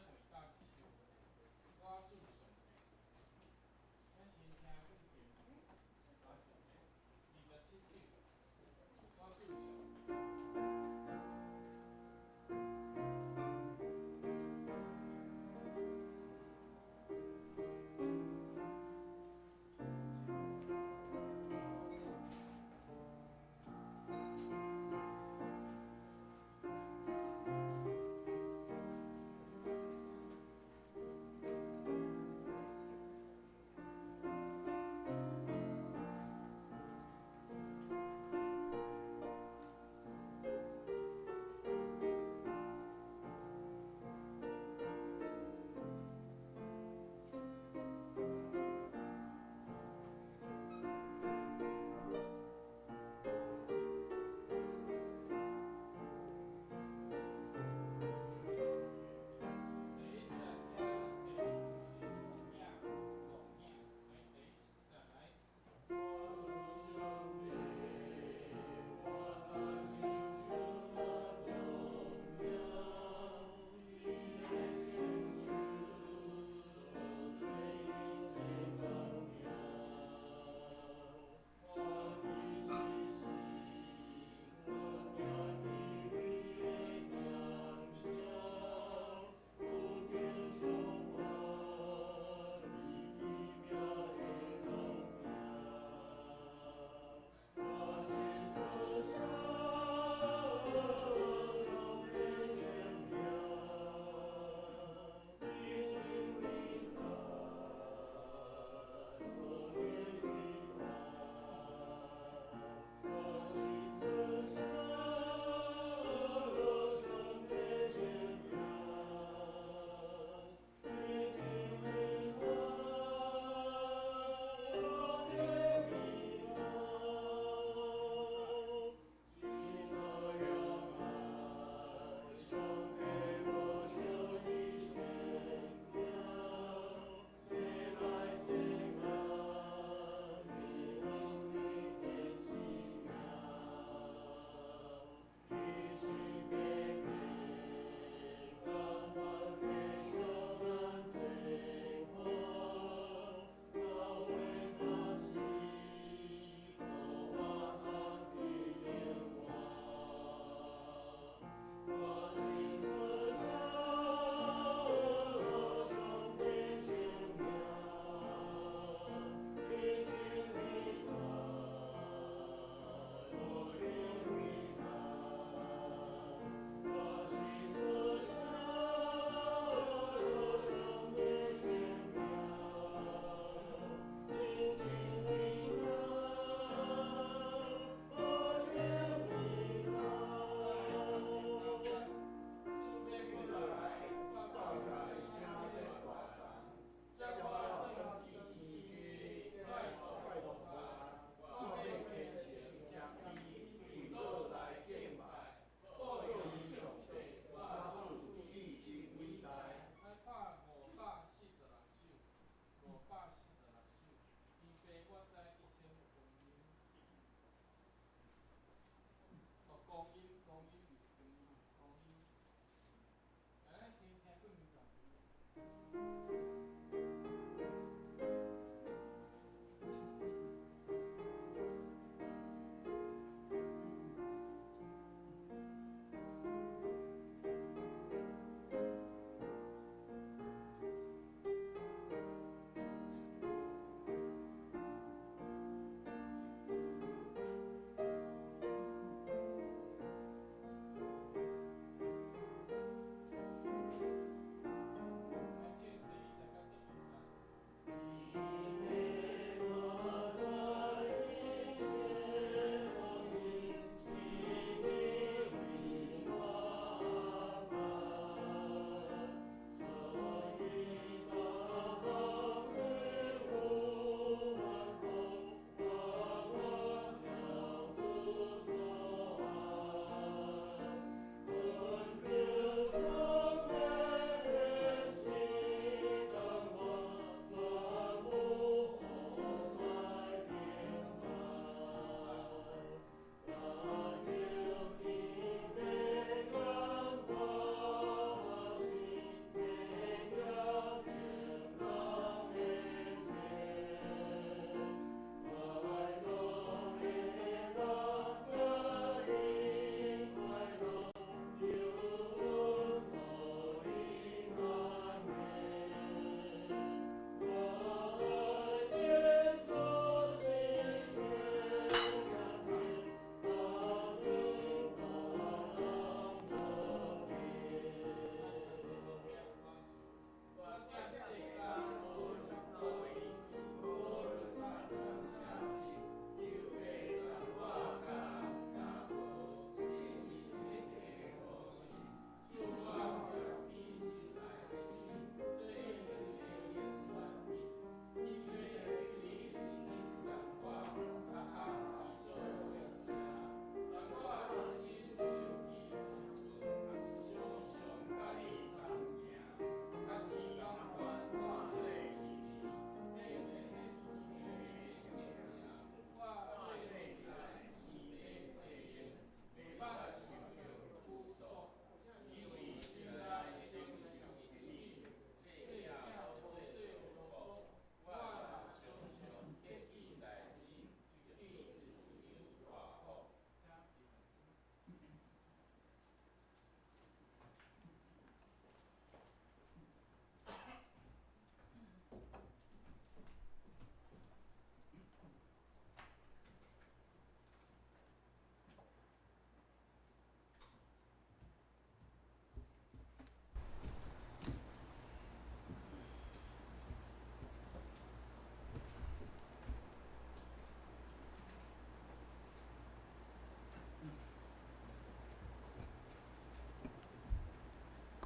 真偉大之首，我主上帝。咱先聽古琴拉上的27首，我主上帝。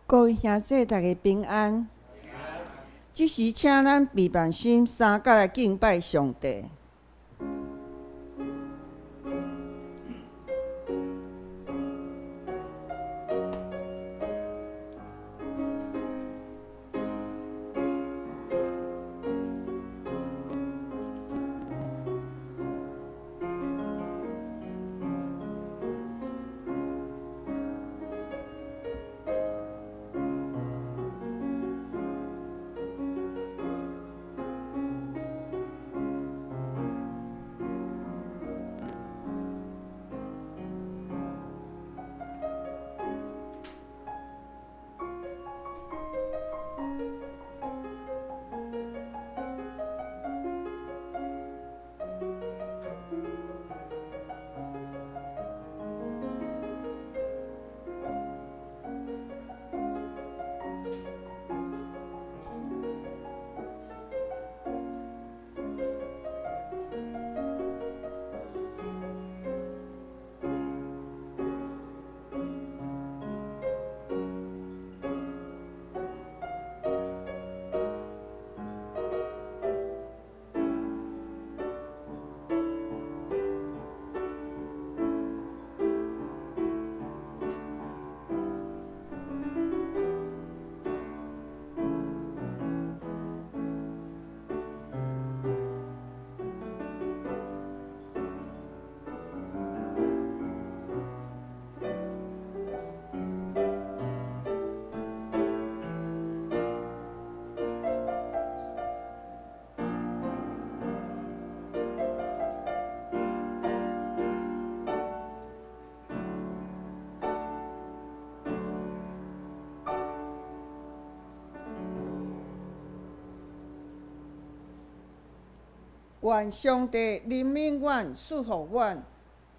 各位兄弟，大家平安。這時，請咱閉目心，三角來敬拜上帝。願上帝憐憫阮，賜福阮，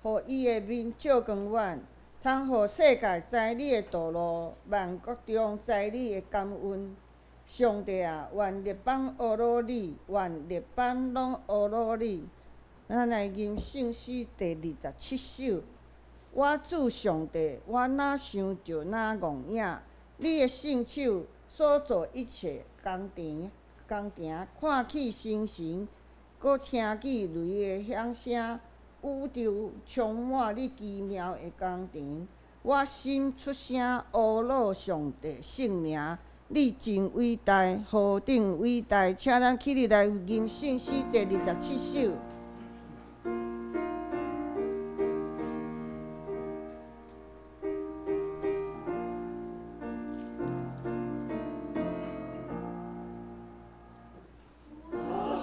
予伊的面照光阮，通予世界知你的道路，萬國中知你的感恩。上帝啊，願列邦呵咾你，願列邦攏呵咾你。咱來吟聖詩第二十七首。我主上帝，我若想著若戇影，你的聖手所做一切工程，工程看見星辰，閣聽見雷的響聲，宇宙充滿你奇妙的工程。我心出聲呵咾上帝聖名，你真偉大，何等偉大！請咱起立來吟聖詩第二十七首。我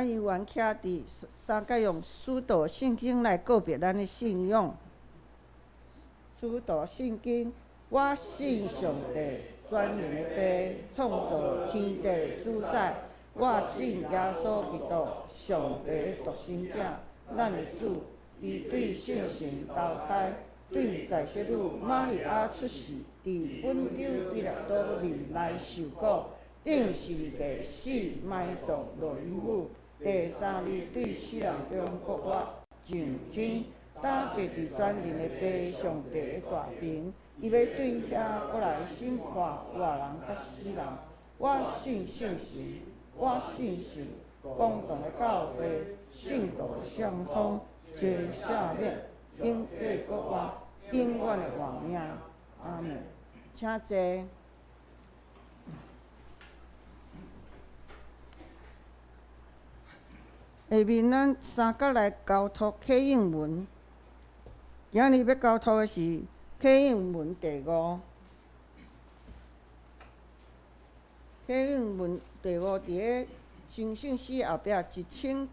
咱猶原徛佇三角用使徒信經來告白咱的信仰。使徒信經，我信上帝，全能的父，創造天地主宰。我信耶穌基督，上帝的獨生囝，咱的主。伊對聖神投胎，對在聖女瑪利亞出世，佇本丟彼拉多面內受苦，釘十字架死埋葬落陰府，第三日對死人中復活，上天，搭坐佇全能的父上帝的大爿，伊欲對遐閣來審判活人佮死人。我信聖神，我信聖公同的教會，聖徒相通，罪赦免，永世復活，永遠的活命。阿門。請坐。下面咱三角來交託啟應文。今日欲交託的是啟應文第五。啟應文第五佇咧成聖詩後壁1003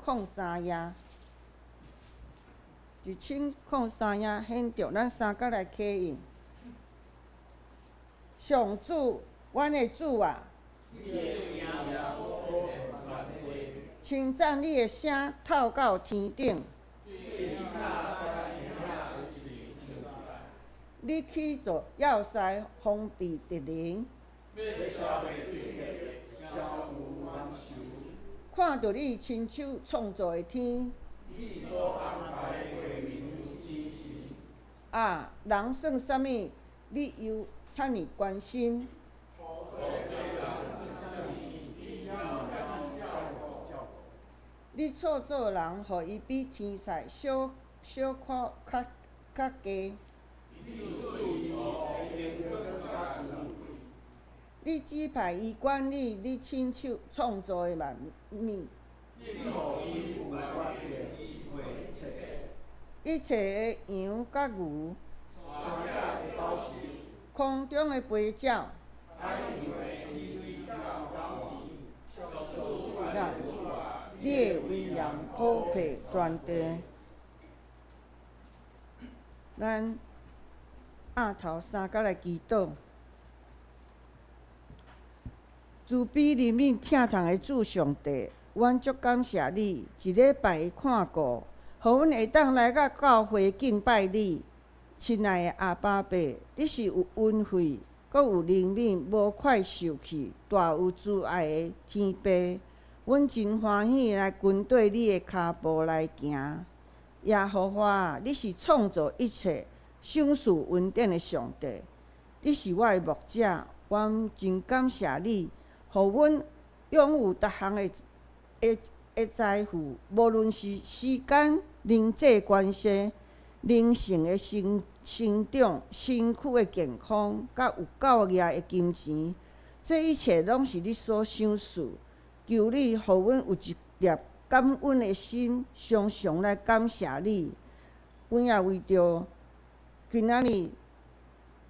頁，1003頁顯著咱三角來啟應。上主，阮的主啊！稱讚你的聲透到天頂。你起造要塞防備敵人。看著你親手創造的天。啊，人算啥物？你猶遐爾關心？你創造人，予伊比天使小小可較較低。你指派伊管理你親手創造的萬物。一切的羊佮牛，空中的飛鳥，你的威嚴普遍全地。咱額頭三角來祈禱，慈悲憐憫疼痛的主上帝，阮足感謝你，一禮拜的看顧，予阮會當來到教會敬拜你。親愛的阿爸父，你是有恩惠、閣有憐憫、無快受氣、大有慈愛的天父。阮真歡喜來跟綴你的跤步來行。耶和華，你是創造一切、賞賜恩典的上帝。你是我的牧者，阮真感謝你，予阮擁有逐項的的的財富，無論是時間、人際關係、靈性的成成長、身軀的健康，佮有夠額的金錢，這一切攏是你所賞賜。求你予阮有一粒感恩的心，常常來感謝你。阮也為著今仔日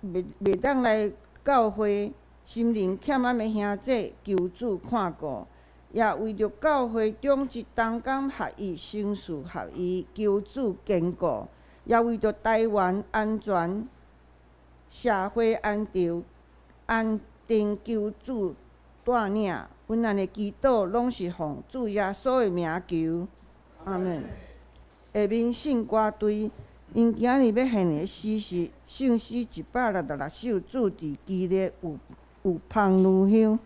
袂袂當來教會，心靈欠暗的兄弟，求主看顧；也為著教會長執同工合一、心事合一，求主堅固；也為著台灣安全、社會安定、安定，求主帶領。阮按呢祈禱，攏是奉主耶穌的名求，阿門。下面聖歌隊，𪜶今日欲獻的詩是聖詩166首，主佇基列有有芳乳香。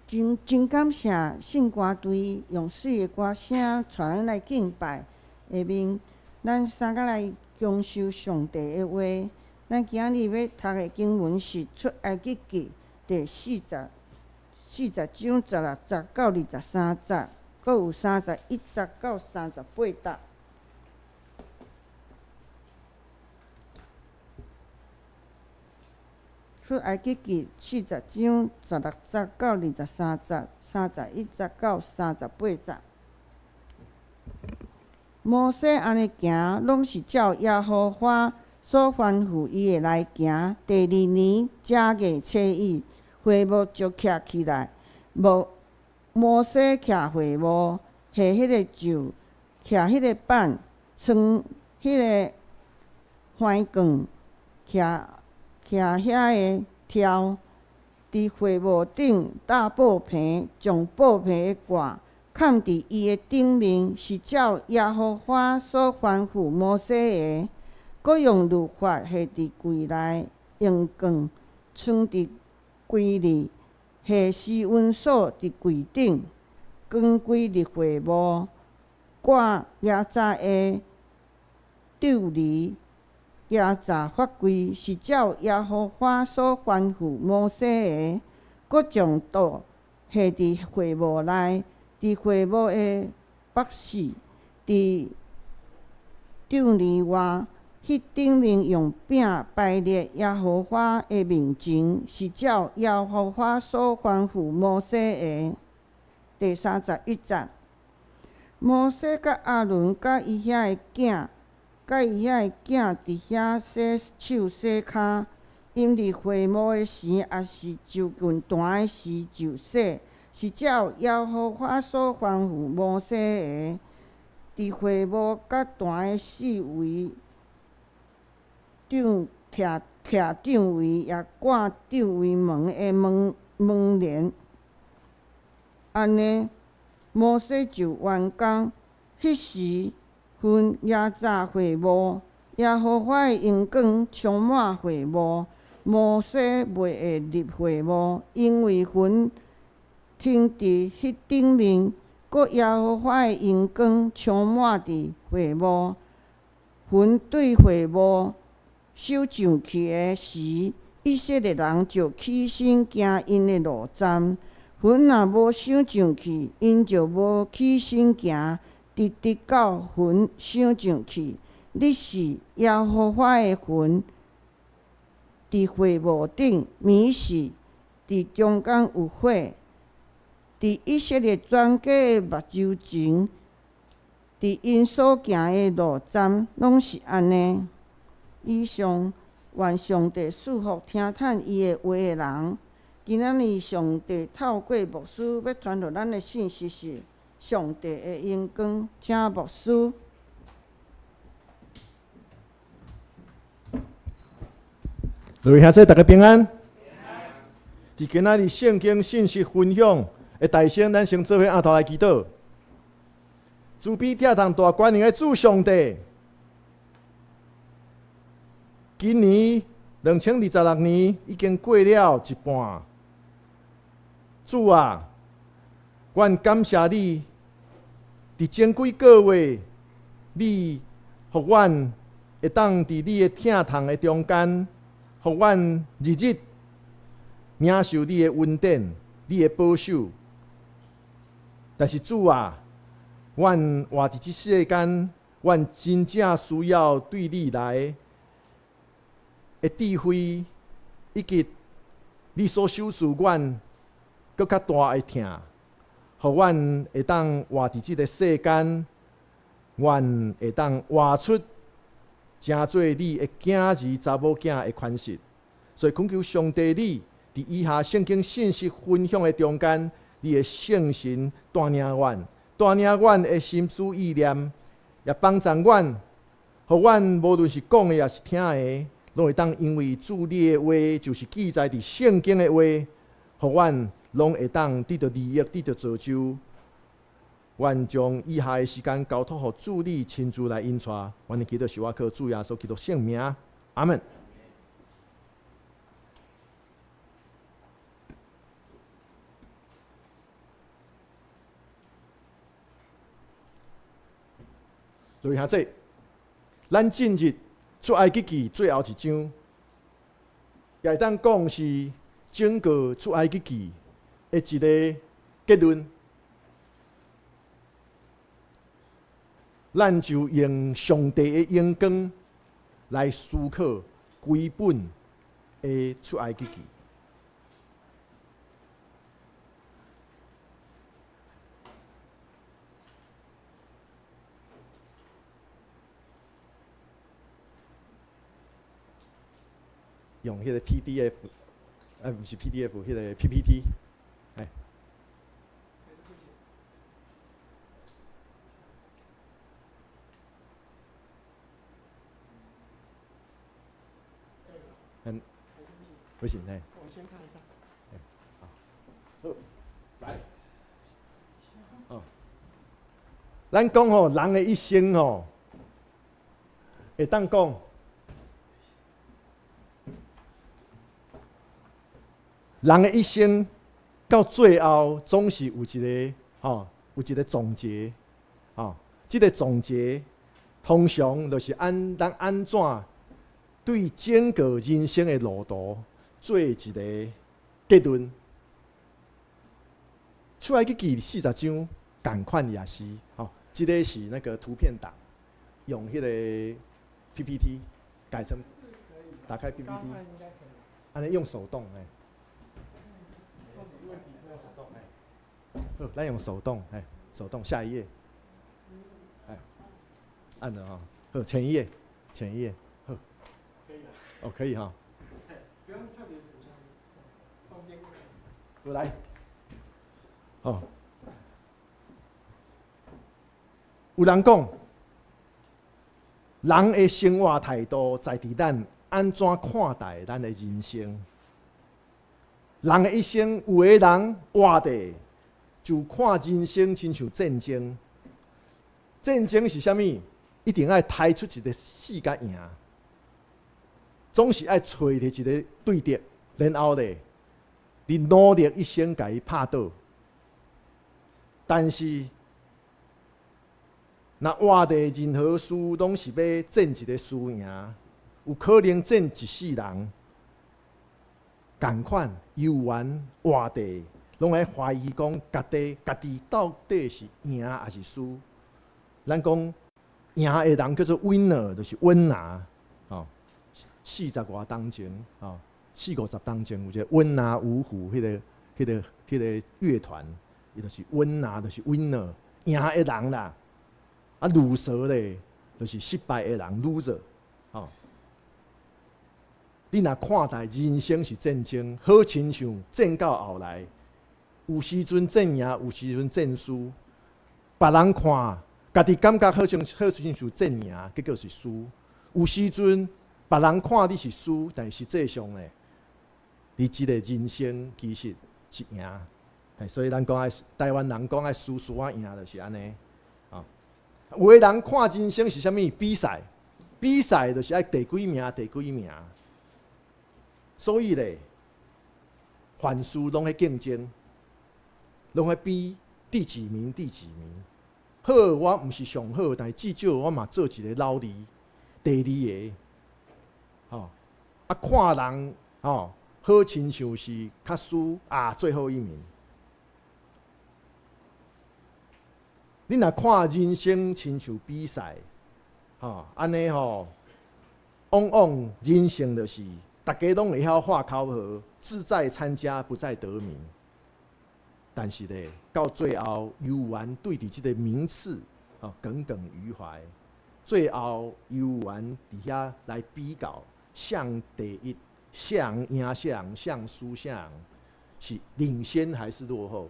真真感謝聖歌隊用媠的歌聲帶咱來敬拜。下面咱三個來享受上帝的話。咱今日欲讀的經文是出埃及記第40章16節到23節，閣有31節到38節。出埃及記四十章16節到23節，31節到38節。摩西按呢行，攏是照耶和華所吩咐伊的來行。第二年正月初一，會幕就徛起來。摩西徛會幕，下彼个糋，徛彼个板，穿彼个橫棍，徛徛遐个柱，佇會幕頂搭布棚，將布棚的蓋崁佇伊的頂面，是照耶和華所吩咐摩西的。閣用律法下佇櫃內，用棍藏佇櫃裡，下施恩所佇櫃頂，光歸入會幕，掛耶閘的帳籬。耶閘法櫃是照耶和華所吩咐摩西的，閣將桌下佇會幕內，佇會幕的北四，佇帳籬外，彼頂面用餅排列耶和華的面前，是照耶和華所吩咐摩西的。第31節，摩西佮亞倫佮伊遐的囝。佮伊遐的囝佇遐洗手洗跤，𪜶入會幕的時，抑是就近壇的時就洗，是照耶和華所吩咐摩西的。佇會幕佮壇的四圍帳徛徛帳帷，也掛帳帷門的門簾。按呢，摩西就完工。彼時分耶閘會幕，耶和華的榮光充滿會幕，摩西袂會入會幕，因為雲停佇彼頂面，閣耶和華的榮光充滿佇會幕。雲對會幕收上去的時，以色列人就起身行𪜶的路站。雲若無收上去，𪜶就無起身行。直直到雲收上去，日時耶和華的雲佇會幕頂，暝時佇中間有火。佇以色列全家的目睭前，佇𪜶所行的路站，攏是按呢。以上，願上帝賜福聽探伊的話的人。今仔日上帝透過牧師欲傳予咱的信息是上帝的榮光，請牧師。各位兄弟，大家平安。佇今仔日聖經信息分享的大先，咱先做伙徛頭來祈禱。慈悲疼痛大權能的主上帝，今年2026年已經過了一半。主啊，阮感謝你，佇前幾個月，你予阮會當佇你的疼痛的中間，予阮日日領受你的恩典、你的保守。但是主啊，阮活佇這世間，阮真正需要對你來的智慧，以及你所賞賜阮閣較大的疼。予阮會當活佇這个世間，阮會當活出成做你的囝兒、查某囝的款式。所以懇求上帝，你佇以下聖經信息分享的中間，你的聖神帶領阮，帶領阮的心思意念，也幫助阮，予阮無論是講的抑是聽的，攏會當因為主你的話就是記載佇聖經的話，予阮攏會當得著利益，得著造就。阮將以下的時間交託予主你親自來引帶，阮的祈禱是倚靠主耶穌基督聖名，阿門。就是遐济，咱進入出埃及記最後一章，也會當講是整個出埃及記的一個結論。咱就用上帝的榮光來思考規本的出埃及記。用彼個 PDF，啊，毋是 PDF，彼個 PPT，哎。嗯，不行哎。我先看一下。好，好，來。哦，咱講吼，人的一生吼，會當講。人的一生到最後，總是有一個吼，有一個總結，吼，這個總結通常就是按咱按怎對整個人生的路途做一個結論。出埃及記40章，仝款也是，吼，這個是那個圖片檔，用彼個 PPT 改成打開 PPT，按呢用手動欸。好，咱用手動，哎，手動下一頁，哎，按了哈，好，前一頁，前一頁，好，可以了，哦，可以哈，不用特別指中間。我來，好，有人講，人的生活態度在佇咱按怎看待咱的人生。人的一生，有的人活著就看人生親像戰爭。戰爭是啥物？一定愛刣出一个死甲贏，總是愛揣著一个對敵，然後咧，你努力一生共伊拍倒。但是，若活著任何事攏是欲戰一个輸贏，有可能戰一世人。仝款猶原活著，攏愛懷疑講家己家己到底是贏抑是輸。咱講贏的人叫做 winner，就是穩拿。吼，四十外冬前，吼，四五十冬前有一个溫拿五虎，彼個樂團，伊就是穩拿，就是 winner，贏的人啦。啊，loser 咧，就是失敗的人，loser，吼。你若看待人生是戰爭，好親像戰到後來，有時陣戰贏，有時陣戰輸。別人看，家己感覺好像好親像戰贏，結果是輸。有時陣別人看你是輸，但實際上咧，你這個人生其實是贏。所以咱講愛台灣人講愛輸輸仔贏，就是按呢。啊，有的人看人生是啥物比賽，比賽就是愛第幾名，第幾名。所以咧，凡事攏咧競爭，攏咧比第幾名，第幾名。好，我毋是上好，但至少我嘛做一個老二、第二个。吼，啊，看人吼，好親像是較輸啊，最後一名。你若看人生親像比賽，吼，按呢吼，往往人生就是。逐家攏會曉喊口號，志在參加，不在得名。但是咧，到最後，猶原對佇這个名次，吼耿耿於懷。最後，猶原佇遐來比較，誰第一，誰贏誰，誰輸誰，是領先還是落後？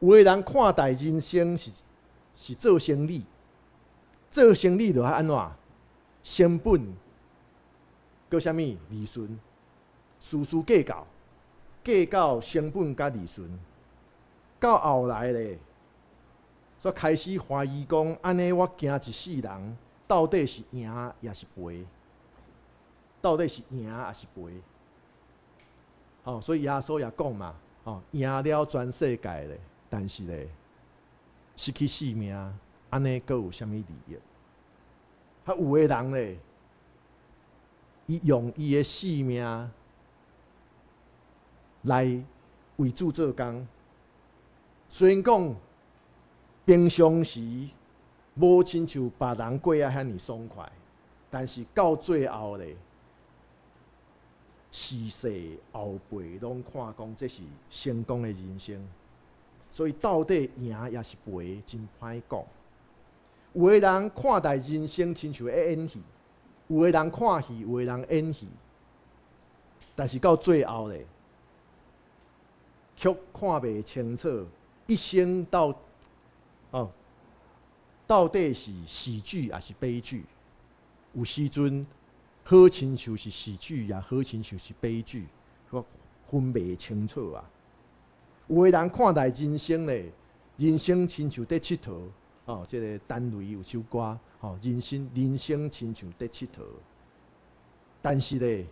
有的人看待人生是做生理。做生理就愛按怎？成本，閣啥物利潤？事事計較，計較成本佮利潤。到後來咧，煞開始懷疑講，按呢我行一世人，到底是贏抑是賠？到底是贏抑是賠？吼，所以耶穌也講嘛，哦，贏了全世界咧，但是咧，失去性命，按呢閣有啥物利益？啊，有的人咧，伊用伊的性命來為主做工，雖然講平常時無親像別人過啊遐爾爽快，但是到最後咧，時勢後輩攏看講這是成功的人生，所以到底贏抑是賠，真歹講。有的人看待人生親像咧演戲，有的人看戲，有的人演戲，但是到最後咧，卻看袂清楚，一生到哦，到底是喜劇抑是悲劇？有時陣好親像是喜劇，也好親像是悲劇，我分袂清楚啊。有的人看待人生咧，人生親像佇𨑨迌，哦，這个陳雷有首歌，吼，人生人生親像佇𨑨迌。但是咧，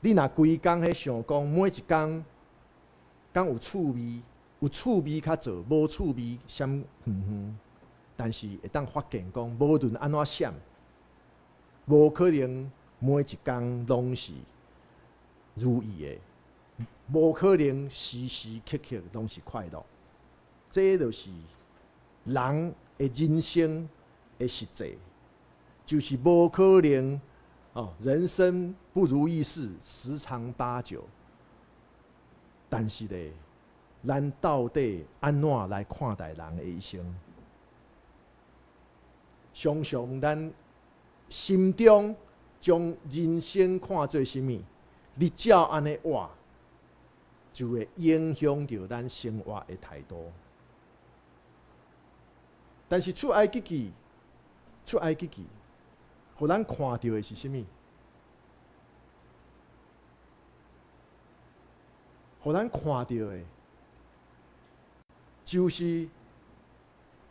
你若規工彼想講，每一工敢有趣味，有趣味較做，無趣味閃遠遠。但是會當發現講，無論按怎閃，無可能每一工攏是如意的，無可能時時刻刻攏是快樂。這就是人的人生的實際，就是無可能哦。人生不如意事十常八九，但是咧，咱到底按怎來看待人的一生？常常咱心中將人生看做啥物？你照按呢活，就會影響著咱生活的態度。但是出埃及記，出埃及記，予咱看著的是啥物？予咱看著的，就是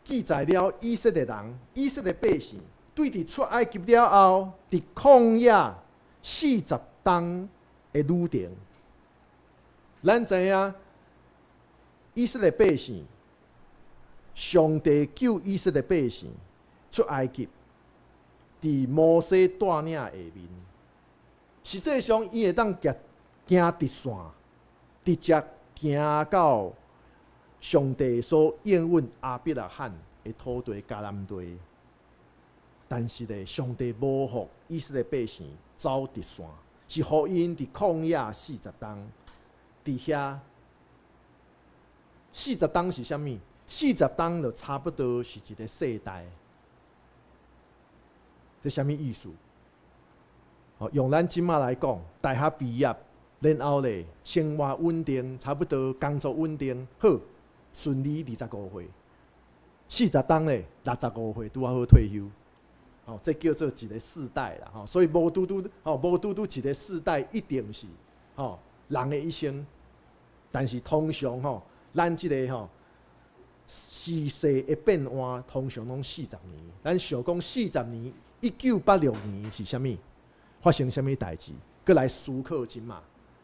記載了以色列人、以色列百姓，對佇出埃及了後，佇曠野四十冬的旅程。咱知影以色列百姓，上帝救以色列百姓出埃及，佇摩西帶領下面，實際上伊會當行行直線，直接行到上帝所應允亞伯拉罕的土地迦南地。但是咧，上帝無予以色列百姓走直線，是予𪜶佇曠野四十冬，佇遐四十冬是啥物？四十冬就差不多是一个世代。這啥物意思？哦，用咱這馬來講，大學畢業，然後咧生活穩定，差不多工作穩定，好順利25歲。四十冬咧，65歲拄仔好退休。哦，這叫做一個世代啦。吼，所以無拄拄，吼無拄拄一個世代一定是吼人的一生。但是通常吼，咱這个吼時勢的變換，通常攏四十年。咱想講四十年，1986年是啥物？發生啥物代誌？閣來思考這馬。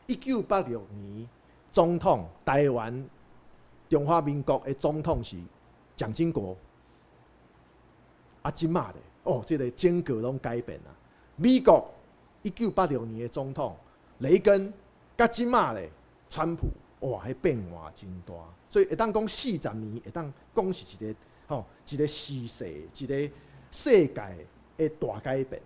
1986年，總統台灣中華民國的總統是蔣經國。啊，這馬咧，哦，這个整個攏改變啊。美國1986年的總統雷根，佮這馬咧，川普，哇，彼變化真大。所以會當講四十年，會當講是一個吼，一個時勢，一個世界的大改變。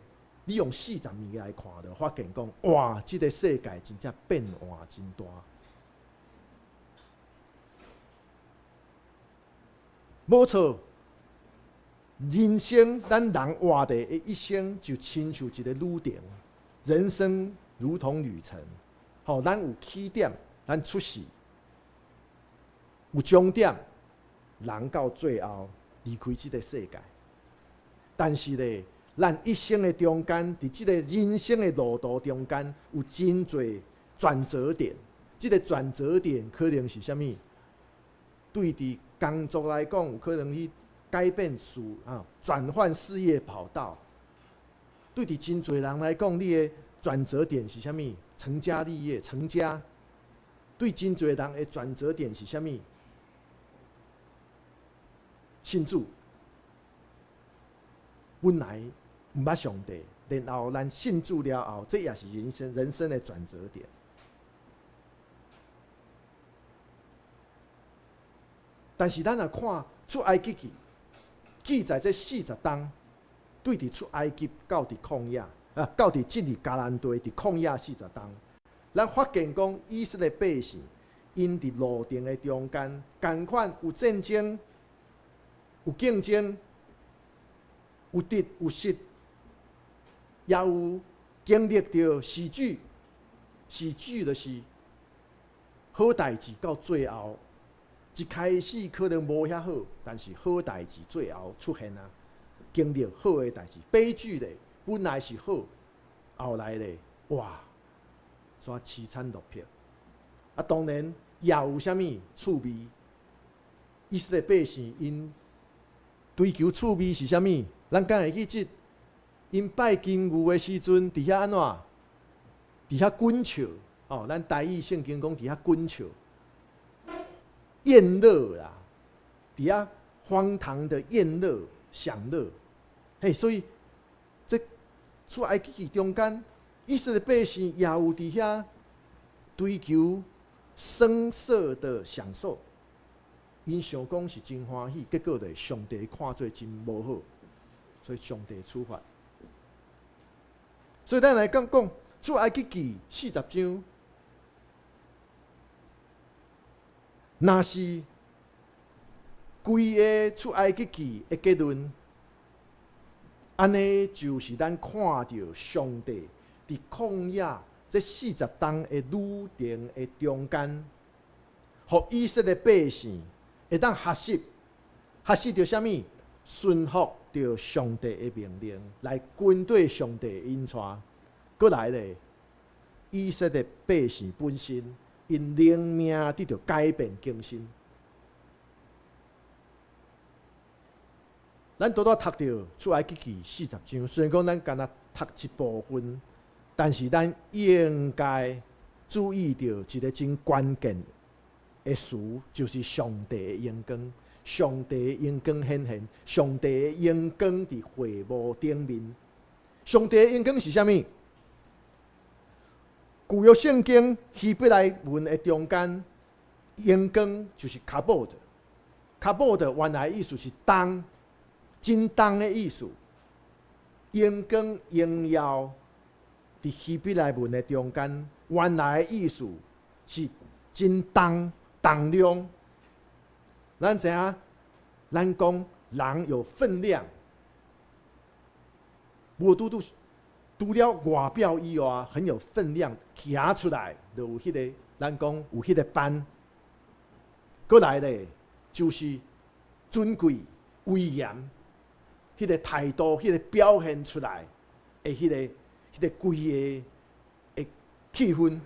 你用四十年來看，就發現講，哇，這个世界真正變化真大。無錯，人生咱人活的一生就親像一個旅程，人生如同旅程。吼，咱有起點，咱出世，有終點，人到最後離開這个世界。但是咧，咱一生的中間，佇這个人生的路途中間，有真濟轉折點。這个轉折點可能是啥物？對佇工作來講，有可能去改變事啊，轉換事業跑道。對佇真濟人來講，你的轉折點是啥物？成家立業，成家。對真濟人的轉折點是啥物？信主。本來毋捌上帝，然後咱信主了後，這也是人生的轉折點。但是咱若看出埃及記，記載這四十冬，對佇出埃及到佇曠野，啊，到佇進入迦南地佇曠野四十冬，咱發現講以色列百姓，𪜶佇路程的中間，仝款有戰爭，有競爭，有得有失，也有經歷著時局，時局就是好代誌到最後，一開始可能無遐好，但是好代誌最後出現啊，經歷好的代誌，悲劇咧本來是好，後來咧哇，煞淒慘落魄。啊，當然也有啥物趣味，以色列百姓𪜶追求趣味是啥物？咱敢會記得，𪜶拜金牛的時陣，佇遐按怎？佇遐滾笑，哦，咱台語聖經講佇遐滾笑，宴樂啦，佇遐荒唐的宴樂享樂，嘿，所以這出埃及記中間，以色列百姓也有佇遐追求聲色的享受，𪜶想講是真歡喜，結果咧上帝看做真無好。所以上帝處罰。所以咱來講講出埃及記四十章，若是規個出埃及記的結論，按呢就是咱看著上帝佇曠野這四十冬的旅程的中間，予以色列百姓會當學習，學習著啥物？順服著上帝的命令，來跟綴上帝的引帶。閣來咧，以色列百姓本身，𪜶靈命得著改變更新。咱拄拄讀著出埃及記四十章，雖然講咱干焦讀一部分，但是咱應該注意著一個真關鍵的詞，就是上帝的榮光。上帝的榮光顯現，上帝的榮光佇會幕頂面。上帝的榮光是啥物？舊約聖經希伯來文的中間，榮光就是卡波德。卡波德原來意思是重，真重的意思。榮光榮耀佇希伯來文的中間，原來的意思是真重，重量。咱知影，咱講人有分量，無拄拄除了外表以外，很有分量，行出來就有彼個，咱講有彼個範。閣來咧，就是尊貴、威嚴，彼個態度、彼個表現出來的彼個規个的氣氛。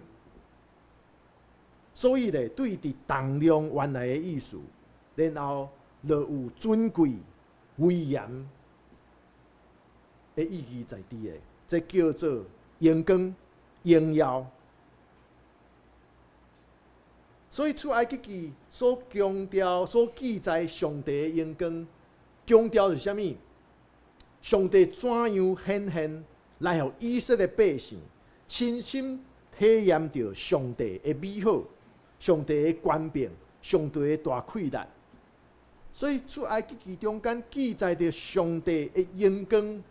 所以咧，對佇重量原來的意思。然後就有尊貴、威嚴的意義在佇的，這叫做榮光、榮耀。所以出埃及記所強調、所記載上帝的榮光，強調是啥物？上帝怎樣顯現來予以色列百姓親身體驗著上帝的美好、上帝的權柄、上帝的大氣力。所以出埃及記中間記載著上帝的榮光，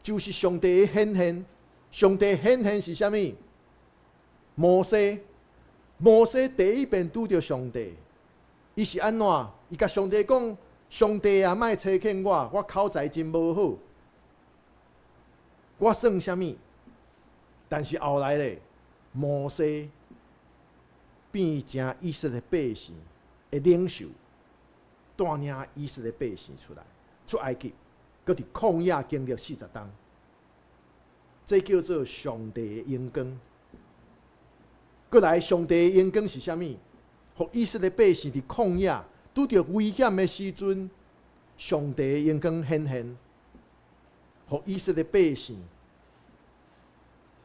就是上帝的顯現。上帝顯現是啥物？摩西，摩西第一遍拄著上帝，伊是按怎？伊共上帝講：上帝啊，莫差遣我，我口才真無好，我算啥物？但是後來咧，摩西變成以色列百姓的領袖。帶領以色列百姓出來，出埃及，閣佇曠野經歷四十冬，這叫做上帝的榮光。閣來，上帝的榮光是啥物？予以色列百姓佇曠野拄著危險的時陣，上帝的榮光顯現，予以色列百姓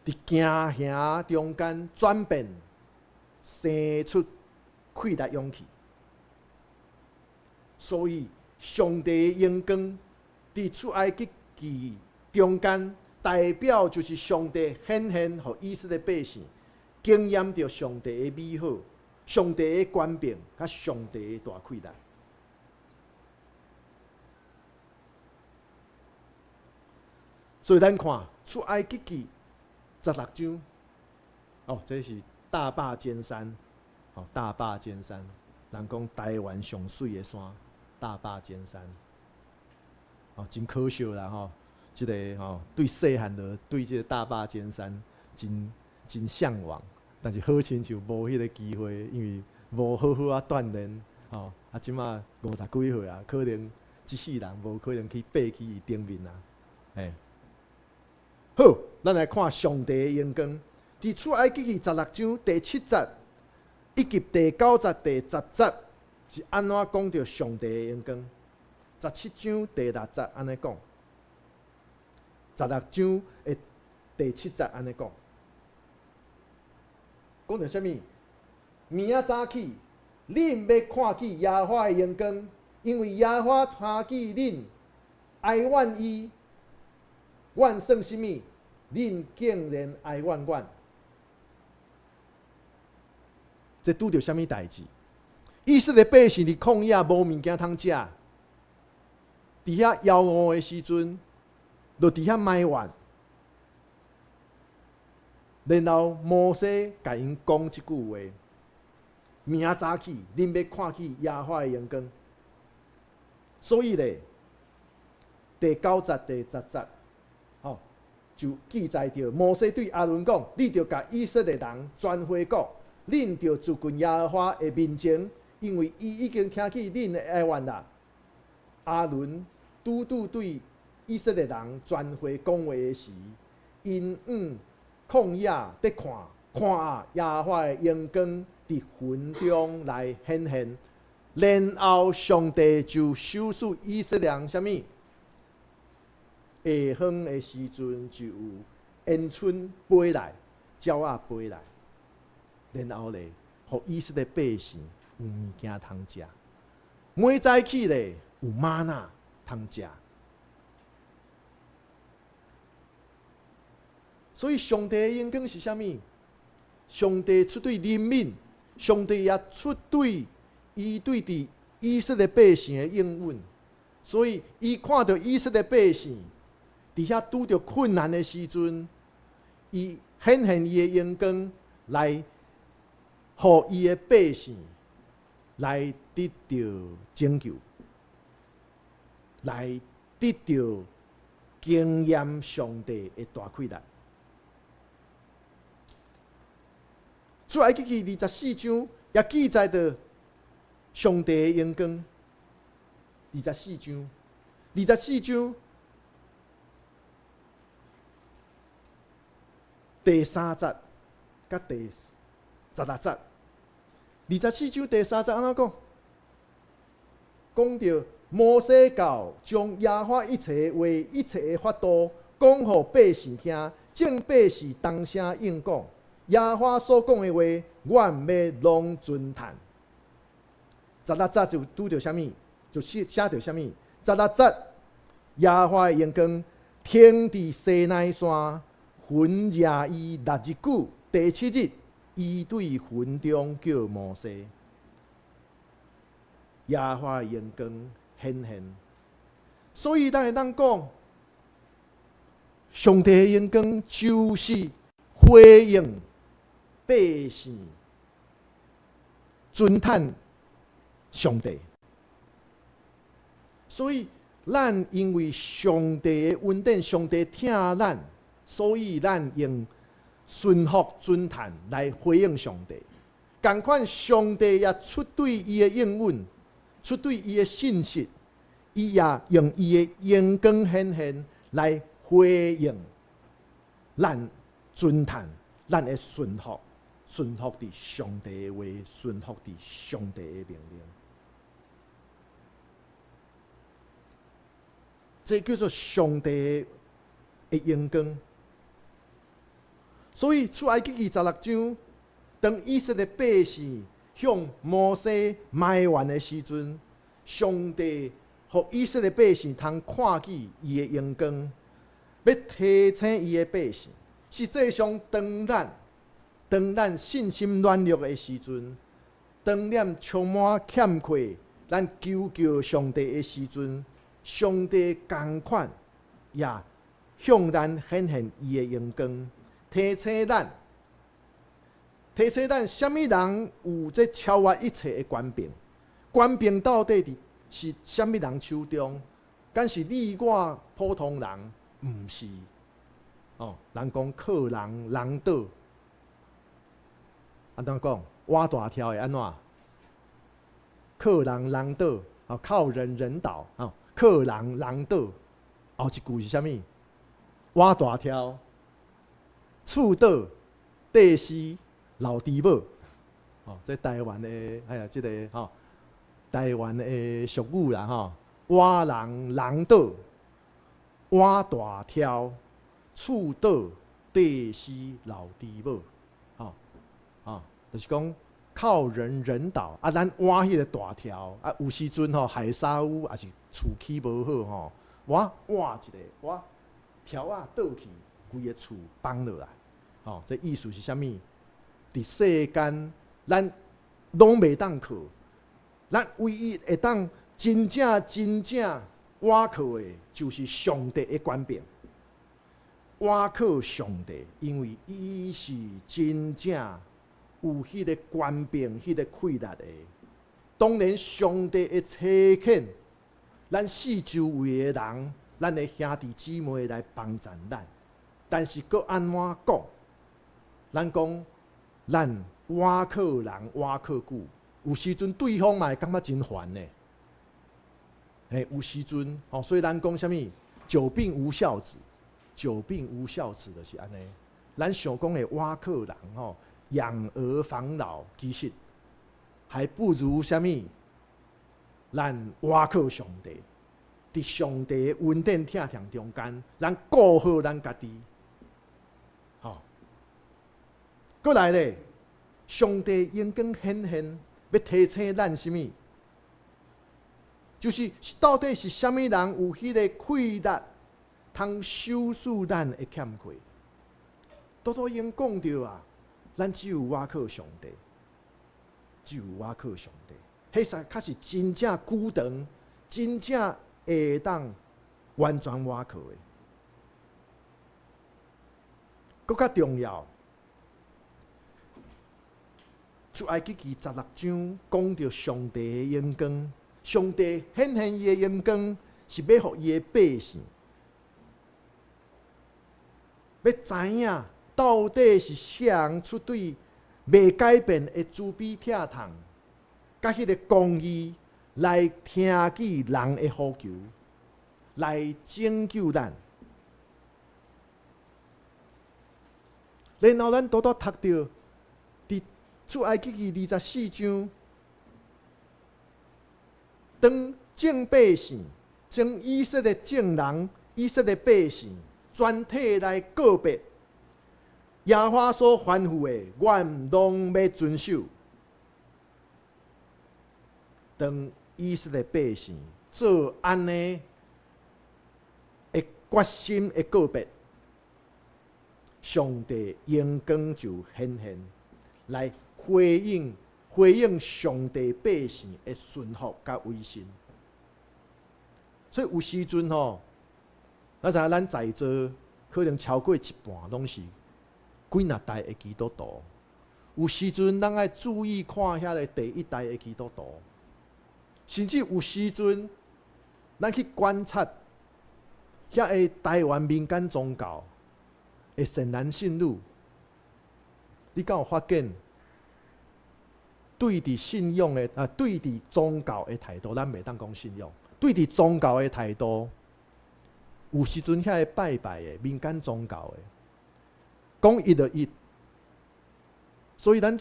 佇驚嚇中間轉變，生出氣力勇氣。所以，上帝的榮光佇出埃及記中間，代表就是上帝顯現予以色列百姓，經驗著上帝的美好、上帝的權柄，佮上帝的大氣力。所以咱看出埃及記十六章，哦，這是大霸尖山，哦，大霸尖山，人講台灣上媠的山，大霸尖山，哦，真可惜啦吼，這个吼對細漢就對這个大霸尖山真真嚮往，但是好親像無彼个機會，因為無好好仔鍛鍊，吼，啊，這馬五十幾歲啊，可能這世人無可能去爬去伊頂面啊，嘿。好，咱來看上帝的榮光，佇出埃及記十六章第七節以及第九節、第十節是按怎講著上帝的榮光？十七章第六節按呢講，十六章的第七節按呢講，講著啥物？明仔早起，恁欲看見耶和華的榮光，因為耶和華聽見恁哀怨伊，阮算啥物？恁竟然哀怨阮？這拄著啥物代誌？以色列百姓佇曠野無物件通食，佇遐枵餓的時陣，就佇遐埋怨。然後摩西共𪜶講這句話：明仔早起，恁欲看見耶和華的榮光。所以咧，第九節、第十節，吼，就記載著摩西對亞倫講：你著共以色列人全會講，恁著就近耶和華的面前，因為伊已經聽見恁的哀怨啦。亞倫拄拄對以色列人全會講話的時，𪜶往曠野佇看，看啊，耶和華的榮光佇雲中來顯現，然後上帝就賞賜以色列人啥物？下昏的時陣就有煙春飛來，鳥仔飛來，然後咧，予以色列百姓有物件通食。每早起咧有嗎哪通食。所以上帝的榮光是啥物？上帝出對人民，上帝也出對伊對佇以色列百姓的應允。所以伊看著以色列百姓佇遐拄著困難的時陣，伊顯現伊的榮光來，予伊的百姓來得著拯救，來得著經驗上帝的大氣力。出埃及記二十四章也記載著上帝的榮光。二十四章，二十四章第三節佮第十六節。二十四章第三節按怎講？講著摩西到將耶和華一切話、一切的法度講予百姓聽，眾百姓同聲應講。耶和華所講的話，阮欲攏遵趁。十六節就拄著啥物？就寫寫著啥物？十六節，耶和華的榮光停佇西奈山，雲遮伊六日久。第七日，伊對雲中叫摩西。耶和華的榮光顯現，所以咱會當講，上帝的榮光就是回應百姓尊嘆上帝。所以，咱因為上帝的恩典，上帝疼咱，所以咱用順服尊嘆來回應上帝。仝款，上帝也出對伊的應允，出對伊的信實，伊也用伊的榮光顯現來回應咱尊嘆，咱的順服，順服佇上帝的話，順服佇上帝的命令。這叫做上帝的榮光。所以出埃及記十六章第當以色列百姓向摩西埋怨的時陣，上帝予以色列百姓通看見伊的榮光，欲提醒伊的百姓。實際上，當咱信心軟弱的時陣，當咱充滿欠缺，咱求叫上帝的時陣，上帝仝款也向咱顯現伊的榮光，提醒咱，提醒咱啥物人有這超越一切的權柄？權柄到底佇是啥物人手中？敢是你我普通人？毋是。哦，人講靠人人倒，按怎講？倚大柱會按怎？靠人人倒，哦，靠人人倒，哦，靠人人倒。後一句是啥物？倚大柱，厝倒，綴死老豬母。哦，這台灣的，哎呀，這个吼，台灣的俗語啦，吼，倚人人倒，倚大柱，厝倒，綴死老豬母。吼，吼，就是講靠人人倒，啊，咱倚彼个大柱，啊，有時陣吼海砂屋，抑是厝起無好吼，我倚一个，我柱仔倒去，規个厝崩落來。吼，這意思是啥物？佇世間，咱攏袂當靠，咱唯一會當真正真正倚靠的，就是上帝的權柄。倚靠上帝，因為伊是真正有彼个權柄、彼个氣力的。當然，上帝會差遣咱四周圍的人，咱的兄弟姊妹來幫贊咱。但是，閣按怎講？咱講，咱倚靠人，倚靠久，有時陣對方嘛會感覺真煩呢。嘿，有時陣吼，所以咱講啥物？久病無孝子，久病無孝子就是按呢。咱想講會倚靠人吼，養兒防老，其實還不如啥物？咱倚靠上帝，佇上帝的恩典疼痛中間，咱顧好咱家己。吼，閣來咧，上帝榮光顯現，欲提醒咱啥物？就是到底是啥物人有彼个氣力，通修飾咱的欠缺？拄拄已經講著啊，咱只有倚靠上帝，只有倚靠上帝，彼才較是真正久長，真正會當完全倚靠的。閣較重要，出埃及記十六章講著上帝的榮光，上帝顯現伊的榮光，是欲予伊的百姓，欲知影到底是啥人出對袂改變的慈悲疼痛，佮彼个公義來聽見人的呼求，來拯救咱。然後咱拄拄讀著佇出埃及記二十四章，當眾百姓將以色列眾人、以色列百姓全體來告別，耶和華所吩咐的，阮攏欲遵守。當以色列百姓做按呢的決心的告別，上帝榮光就顯現來回應回應上帝百姓的順服佮委身。所以有時陣吼，咱知影咱在座可能超過一半攏是幾若代的基督徒。有時陣咱愛注意看遐个第一代的基督徒，甚至有時陣咱去觀察遐个台灣民間宗教的善男信女，你敢有發現？對佇信仰的啊，對佇宗教的態度，咱袂當講信仰。對佇宗教的態度，有時陣遐个拜拜的民間宗教的，講一就一。所以咱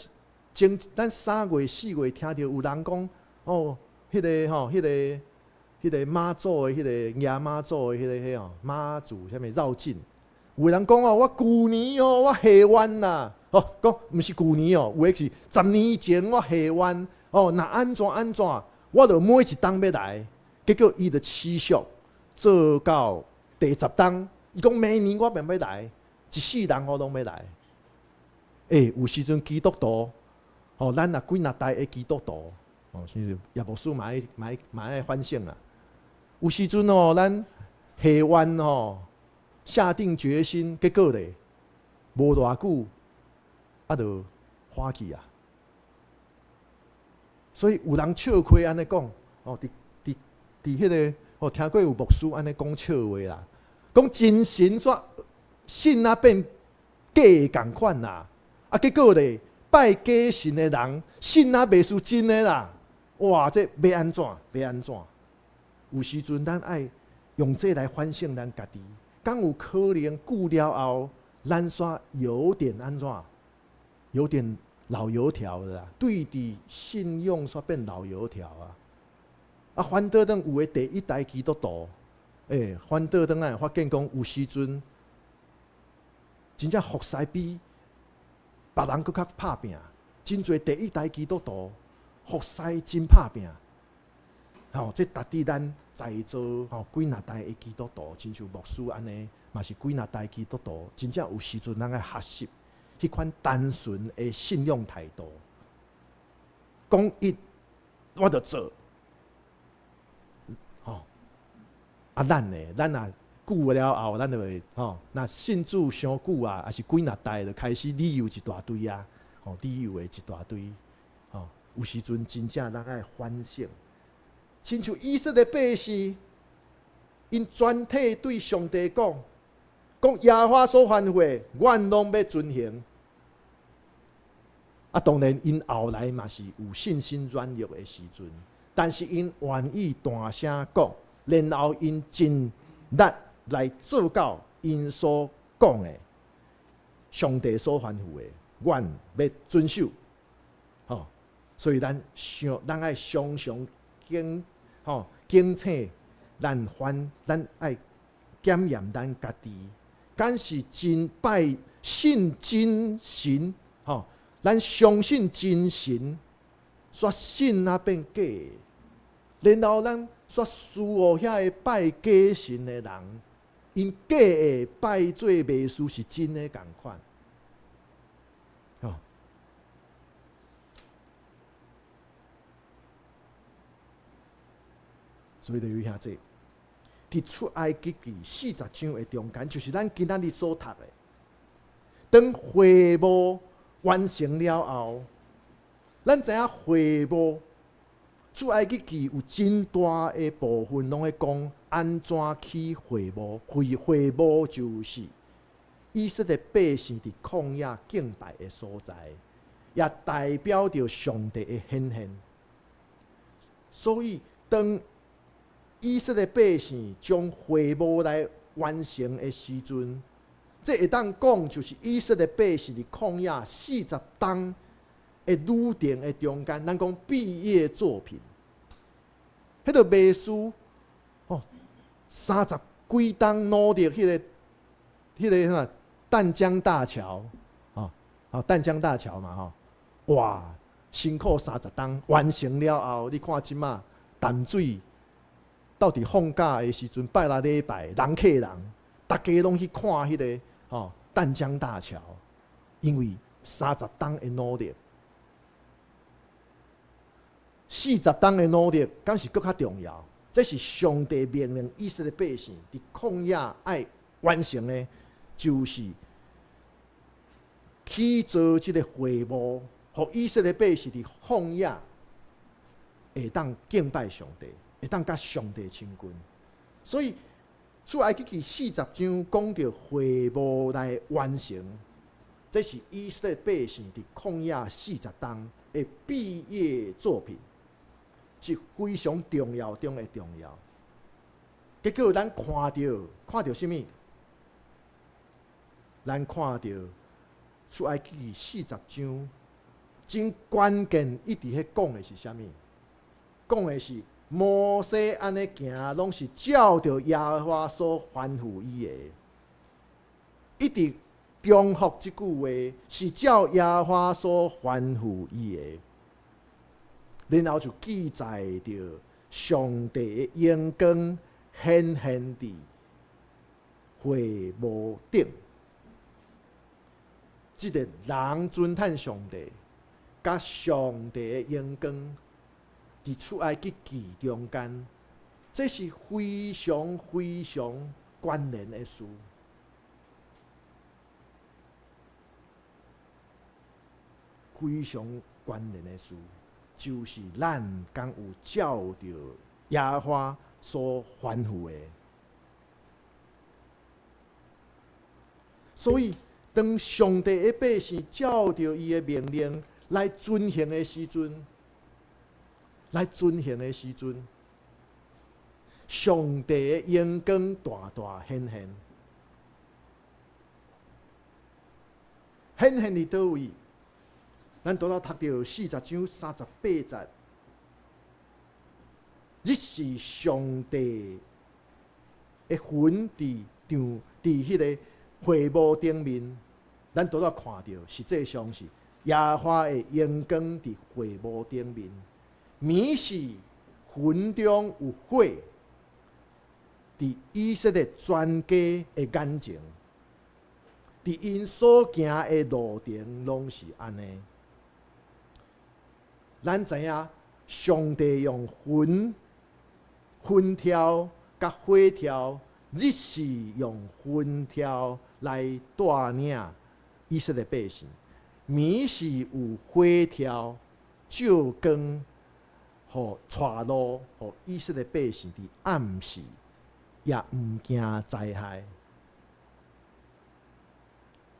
前咱3月4月聽著有人講，哦，彼个吼，彼个彼个媽祖的彼个迎媽祖的彼个彼吼媽祖啥物繞境，有人講哦，我舊年哦，我下願啦，哦，講毋是舊年哦，有的是10年前我下願哦，若按怎按怎，我就每一冬欲來。結果伊就持續做到第十冬，伊講明年我嘛欲來，一世人我攏欲來。欸，有時陣基督徒，吼，咱若幾若代的基督徒，哦，是葉牧師嘛愛嘛愛嘛愛反省啊。有時陣哦，咱下願吼，下定決心，結果咧，無偌久，啊，就歡去啊。所以有人笑詼按呢講，哦，佇佇佇彼个，哦，聽過有牧師按呢講笑話啦，講真神煞信啊變假的仝款啦，啊，結果咧拜假神的人信啊袂輸真的啦，哇，這欲按怎？欲按怎？有時陣咱愛用這來反省咱家己，敢有可能久了後，咱煞有點按怎？有點老油條了啦，對佇信仰煞變老油條啊！啊，反倒轉有的第一代基督徒，欸，反倒轉來發現講有時陣，真正服侍比別人閣較拍拚。真濟第一代基督徒服侍真拍拚。吼，這值得咱在座吼幾若代的基督徒，親像牧師按呢，嘛是幾若代基督徒，真正有時陣咱愛學習彼款單純的信仰態度。講一，我就做。吼，啊，咱呢，咱若久了後，咱就會吼，若信主傷久啊，抑是幾若代就開始理由一大堆啊，吼，理由會一大堆，吼，有時陣真正咱愛反省。親像以色列百姓，𪜶全體對上帝講，講耶和華所吩咐的，阮攏欲遵行。啊，當然，𪜶後來嘛是有信心軟弱的時陣，但是𪜶願意大聲講，然後𪜶盡力來做到𪜶所講的，上帝所吩咐的，阮欲遵守。吼，所以咱想，咱愛常常警，吼，警醒，咱反，咱愛檢驗咱家己，敢是真拜信真神，吼，咱相信真神，煞信啊變假的，然後咱煞侍予遐个拜假神的人，𪜶假的拜做袂輸是真的仝款，吼。所以就有遐濟，佇出埃及記四十章的中間，就是咱今仔日所讀的。當會幕完成了後，咱知影會幕出埃及記有真大的部分，攏咧講按怎起會幕。會會幕就是以色列百姓佇曠野敬拜的所在，也代表著上帝的顯現。所以當以色列百姓將會幕來完成的時陣，這會當講就是以色列百姓佇曠野四十冬的旅程的中間，咱講畢業作品。彼個袂輸哦，三十幾冬努力，彼個啥淡江大橋，哦，哦淡江大橋嘛吼，哇，辛苦三十冬完成了後，你看這馬淡水。到佇放假的時陣，拜六禮拜人客人，逐家攏去看彼个吼淡江大橋，因為三十冬的努力，四十冬的努力，敢是閣較重要？這是上帝命令以色列百姓佇曠野愛完成的，就是起造這個會幕，予以色列百姓佇曠野會當敬拜上帝。會當佮上帝親近，所以出埃及記四十章講著會幕來完成，這是以色列百姓佇曠野四十冬的畢業作品，是非常重要中的重要。結果咱看著看著啥物？咱看著出埃及記四十章，真關鍵，伊佇彼講的是啥物？講的是。摩西按呢行，攏是照著耶和華所吩咐伊的。一直重複這句話，是照耶和華所吩咐伊的，然後就記載著上帝的榮光顯現佇會幕頂。這个人尊嘆上帝，佮上帝的榮光，佇出埃及記中間，這是非常非常關聯的事。非常關聯的事，就是咱敢有照著耶和華所吩咐的。所以，當上帝的百姓照著伊的命令來遵行的時陣，來遵行的時陣，上帝的榮光大大顯現，顯現佇佗位？咱拄仔讀著40章38節，日時上帝的雲佇場佇彼个會幕頂面，咱拄仔看著，實際上是耶和華的榮光佇會幕頂面，暝時雲中有火，佇以色列全家的眼前。佇𪜶所行的路程攏是按呢。咱知影，上帝用雲、雲柱佮火柱，日時用雲柱來帶領以色列百姓，暝時有火柱照光，予帶路，予以色列百姓佇暗時也毋驚災害。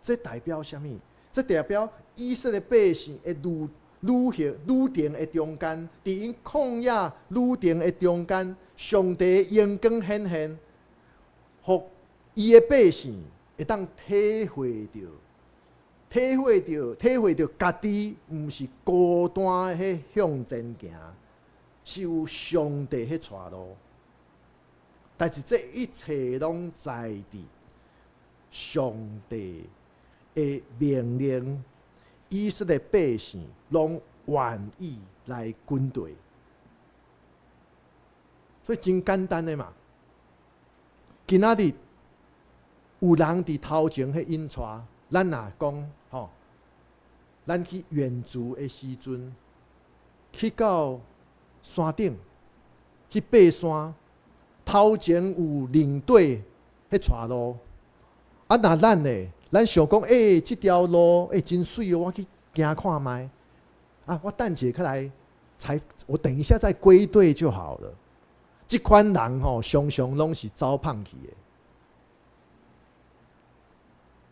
這代表啥物？這代表以色列百姓的旅旅行旅程的中間，佇𪜶曠野旅程的中間，上帝榮光顯現，予伊的百姓會當體會著、體會著、體會著家己毋是孤單彼向前行，是有上帝彼帶路。但是這一切攏在佇上帝的命令，以色列百姓攏願意來跟隨，所以真簡單的嘛。今仔日有人佇頭前彼引帶，咱若講吼，咱去遠足的時陣，去到山頂去爬山，頭前有領隊彼帶路，啊，若咱呢？咱想講，欸，這條路欸真媠哦，我去行看覓。啊，我等一下來，才我等一下再歸隊就好了。這款人吼，常常攏是走胖去的。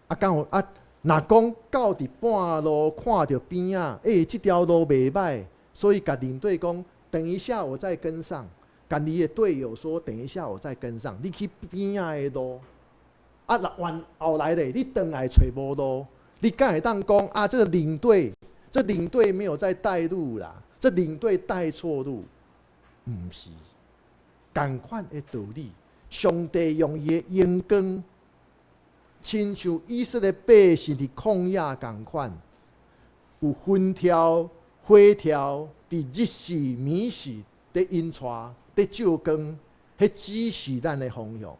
啊，敢有啊？若講到佇半路看著邊仔，欸，這條路袂䆀，所以共領隊講，等一下我再跟上。共你的隊友說，等一下我再跟上。你去邊仔的路。啊，若往後來咧，你轉來揣無路，你敢會當講啊？這個領隊，這領隊沒有在帶路啦，這領隊帶錯路，毋是，仝款的道理。上帝用伊的榮光，親像以色列百姓佇曠野仝款，有雲柱、火柱，佇日時、暝時佇引帶、佇照光，彼指示咱的方向。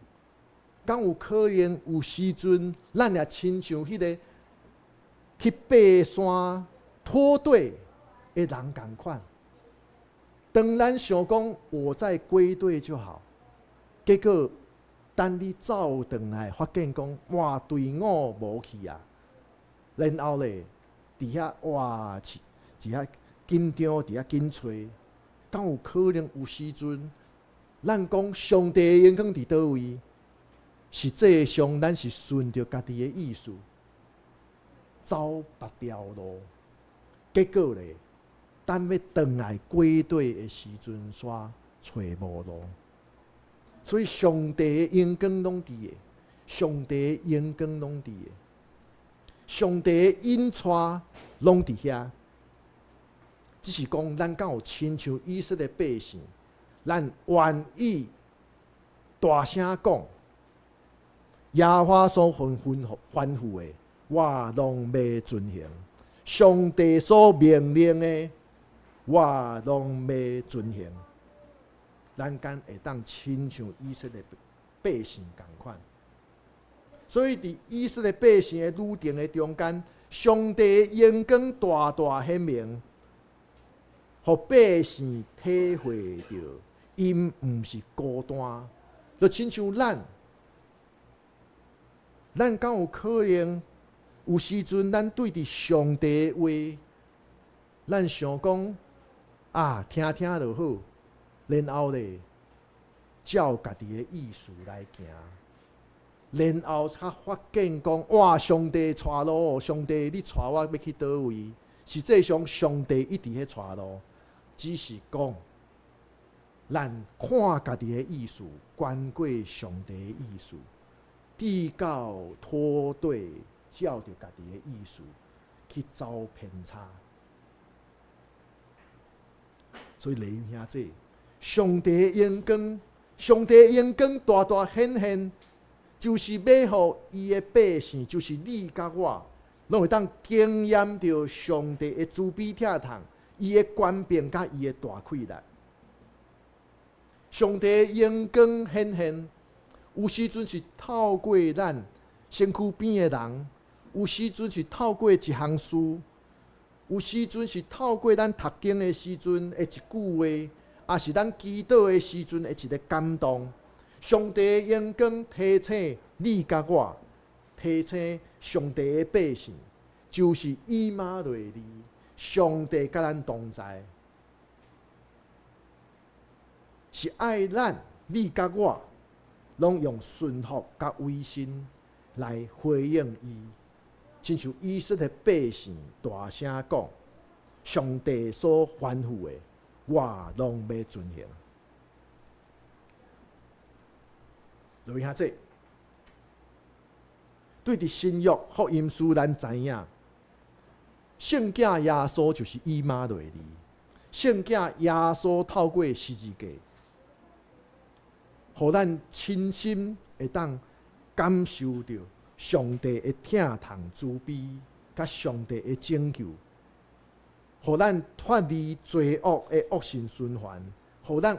敢有可能有時陣，咱也親像彼个去爬山脫隊的人仝款。當咱想講我再歸隊就好，結果等你走轉來，發現講哇隊伍無去啊，然後咧佇遐哇，佇遐緊張，佇遐緊揣，敢有可能有時陣，咱講上帝的榮光佇佗位？實際上，咱是順著家己的意思走別條路，結果咧，等欲轉來歸隊的時陣，煞揣無路。所以，上帝的榮光攏佇的，上帝的榮光攏佇的，上帝的引帶攏佇遐。只是講，咱敢有親像以色列百姓，咱願意大聲講？耶和華所吩吩吩咐的，我攏欲遵行；上帝所命令的，我攏欲遵行。咱敢會當親像以色列百姓仝款？所以佇以色列百姓的旅程的中間，上帝榮光大大顯明，予百姓體會著，𪜶毋是孤單，就親像咱，咱敢有可能有時陣，咱對佇上帝的話，咱想講啊，聽聽就好，然後咧，照家己的意思來行，然後才發現講，哇！上帝帶路，上帝你帶我欲去佗位？實際上，上帝一直咧帶路，只是講咱看家己的意思，懸過上帝的意思，直到脫隊，照著家己的意思去走偏差。所以，弟兄姊妹，上帝的榮光，上帝的榮光大大顯現，就是欲予伊的百姓，就是你佮我，攏會當經驗著上帝的慈悲疼痛，伊的權柄佮伊的大氣力。上帝的榮光顯現，有時陣是透過咱身軀邊的人，有時陣是透過一項事，有時陣是透過咱讀經的時陣的一句話，抑是咱祈禱的時陣的一个感動。上帝的榮光提醒你佮我，提醒上帝的百姓，就是以馬內利，上帝佮咱同在，是愛咱你佮我，攏用順服佮委身來回應伊，親像以色列百姓大聲講，上帝所吩咐的，我攏欲遵行。落兄姊，對佇新約福音書，咱知影，聖子耶穌就是以馬內利。聖子耶穌透過十字架，予咱親身會當感受著上帝的疼痛慈悲，佮上帝的拯救，予咱脫離罪惡的惡性循環，予咱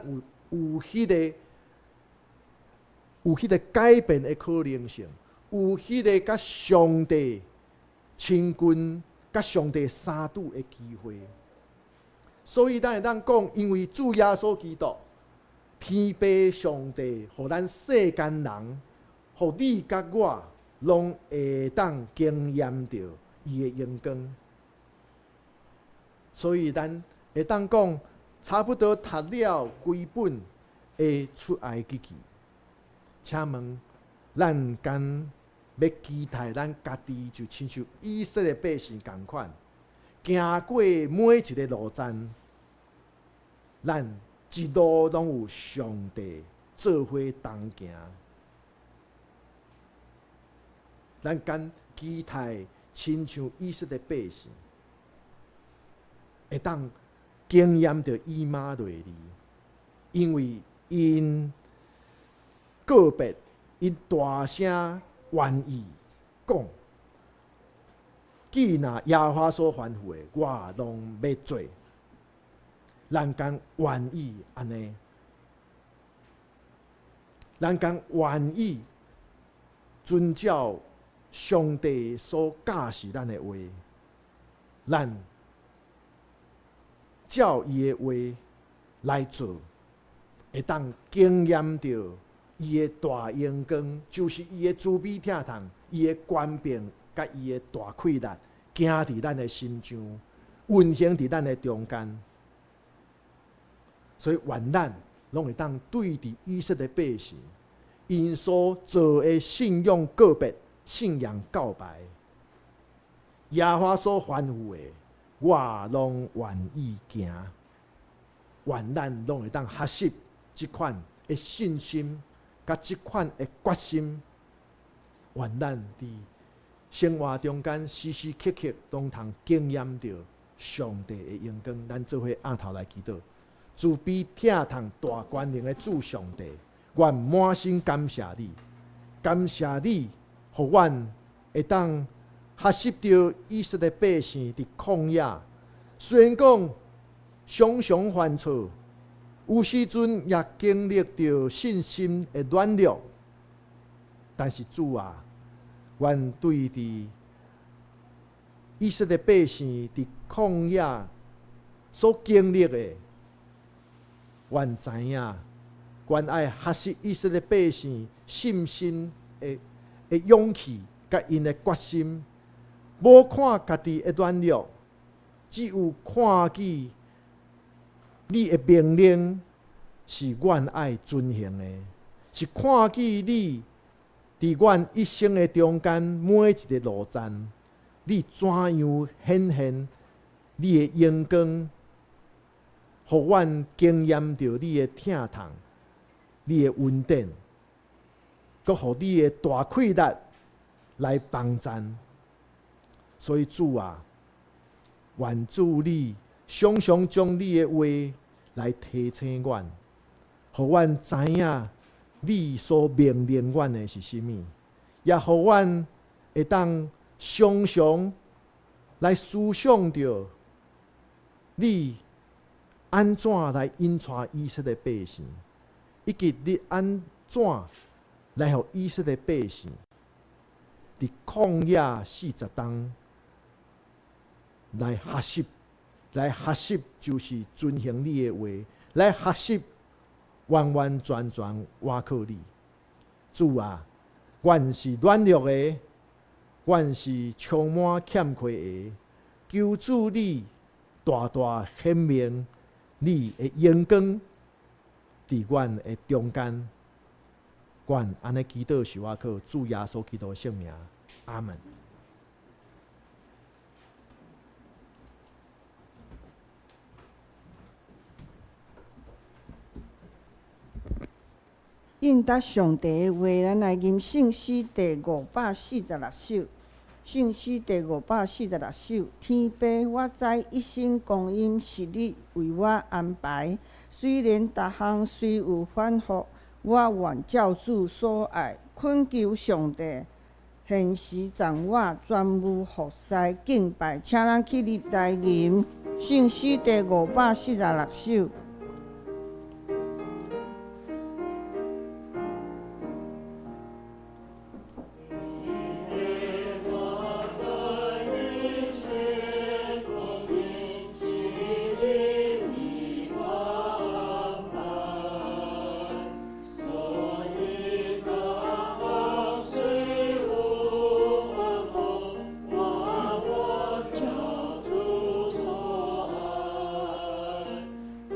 有彼個改變的可能性，有彼個佮上帝親近、佮上帝相拄的機會。所以咱會當講，因為主耶穌基督，天父上帝，予咱世間人，予你佮我，攏會當經驗著伊的榮光。所以咱會當講，差不多讀了規本的出埃及記。請問，咱敢欲期待咱家己就親像以色列百姓仝款，行過每一个路站，咱一路攏有上帝做伙同行。咱敢期待親像以色列百姓，會當經驗著以馬內利，因為𪜶告別，𪜶大聲願意講，既若耶和華所吩咐的，我攏欲做。咱敢願意按呢？咱敢願意遵照上帝所教示咱的話，咱照伊的話來做，會當經驗著伊的大榮光，就是伊的慈悲疼痛，伊的權柄，佮伊的大氣力，行佇咱的身上，運行佇咱的中間。所以，願咱攏會當對佇以色列百姓，𪜶所做的信仰告別、信仰告白，耶和華所吩咐的，我攏願意行。願咱攏會當學習這款的信心，佮這款的決心。願咱佇生活中間時時刻刻攏通經驗著上帝的榮光。咱做伙徹頭來祈禱，慈悲疼痛大權能的主上帝，阮滿心感謝你，感謝你，予阮會當學習著以色列百姓佇曠野，雖然講常常犯錯，有時陣也經歷著信心的軟弱，但是主啊，阮對佇以色列百姓佇曠野所經歷的，阮知影，阮愛學習以色列百姓信心的勇氣，佮𪜶的決心，無看家己的軟弱，只有看見你的命令是阮愛遵行的，是看見你佇阮一生的中間每一个路站，你怎樣顯現你的榮光，予阮經驗著你的疼痛、你的恩典，閣予你的大氣力來幫贊。所以主啊，願主你常常將你的話來提醒阮，予阮知影你所命令阮的是啥物，也予阮會當常常來思想著你按怎來引帶以色列百姓，以及你按怎來予以色列百姓佇曠野四十冬來學習，來學習就是遵行你的話，來學習完完全全倚靠你。主啊，阮是軟弱的，阮是充滿欠缺的，求主你大大顯明你的榮光佇阮的中間。阮按呢祈禱是倚靠主耶穌基督的聖名，阿門。應答上帝的話，咱來吟聖詩第546首。聖詩第五百四十六首，天父，我知一生光陰是你為我安排，雖然逐項雖有反覆，我願照主所愛，懇求上帝現時贈我專務服侍敬拜，請咱起立來吟聖詩第五百四十六首。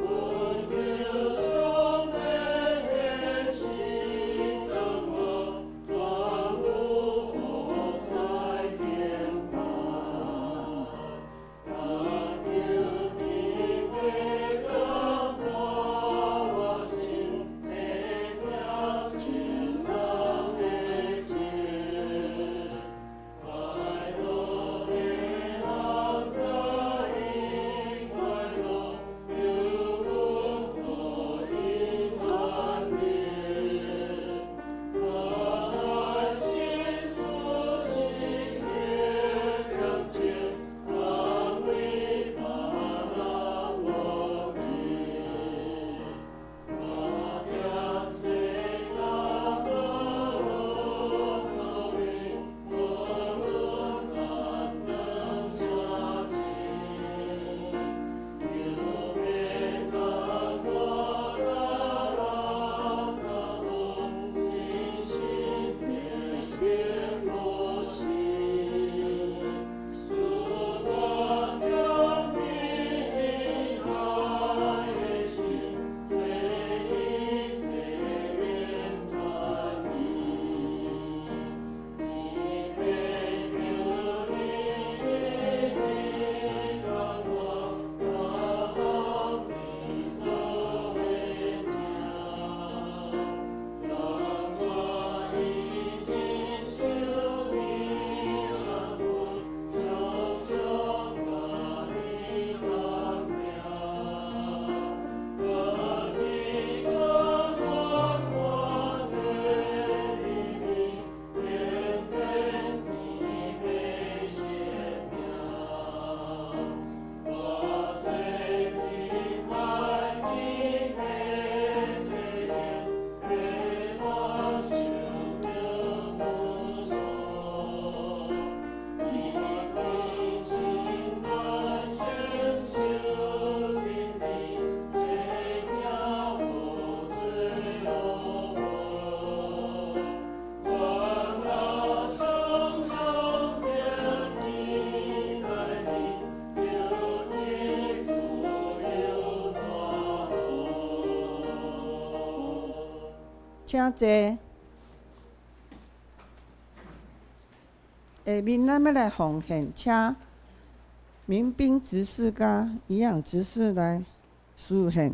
我請坐。下面咱欲來奉獻，請民兵執事佮營養執事來司獻。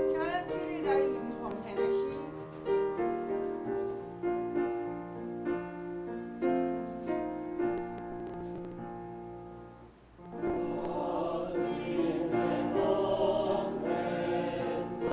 請咱起立來吟奉獻的詩。請坐。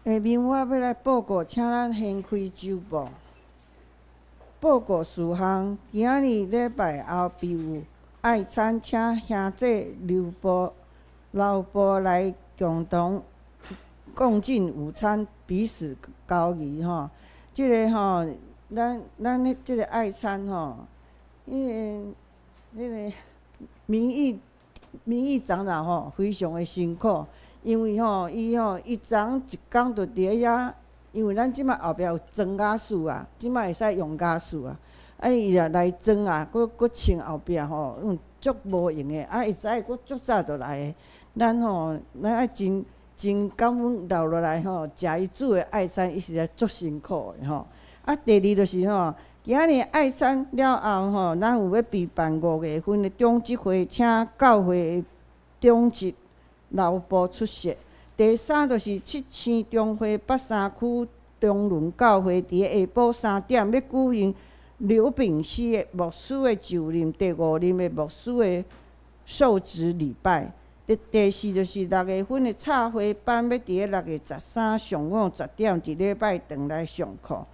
下面我欲來報告，請咱掀開週報。報告事項：今仔日禮拜後必有愛餐，請兄弟留步留步來共同共進午餐，彼此交誼吼。這个吼，咱咱彼這个愛餐吼，彼个民意民意長老吼，非常的辛苦，因為吼，伊吼伊昨昏一工就佇咧遐，因為咱這擺後壁有裝瓦斯啊，這擺會使用瓦斯啊，啊伊若來裝啊，閣閣清後壁吼，足無閒的，啊伊知影閣足早就來的，咱吼咱愛真真感恩留落來吼，食伊煮的愛餐，伊實在足辛苦的吼。啊，第二就是吼，今仔日愛餐了後吼，咱有欲備辦五月份的長執會，請教會的長執留步出席。第三就是七星中會北山區中崙教會佇咧下晡三點欲舉行劉秉熙的牧師的就任第五任的牧師的受職禮拜。第第四就是六月份的插花班，欲佇咧六月十三上午十點佇禮拜堂來上課。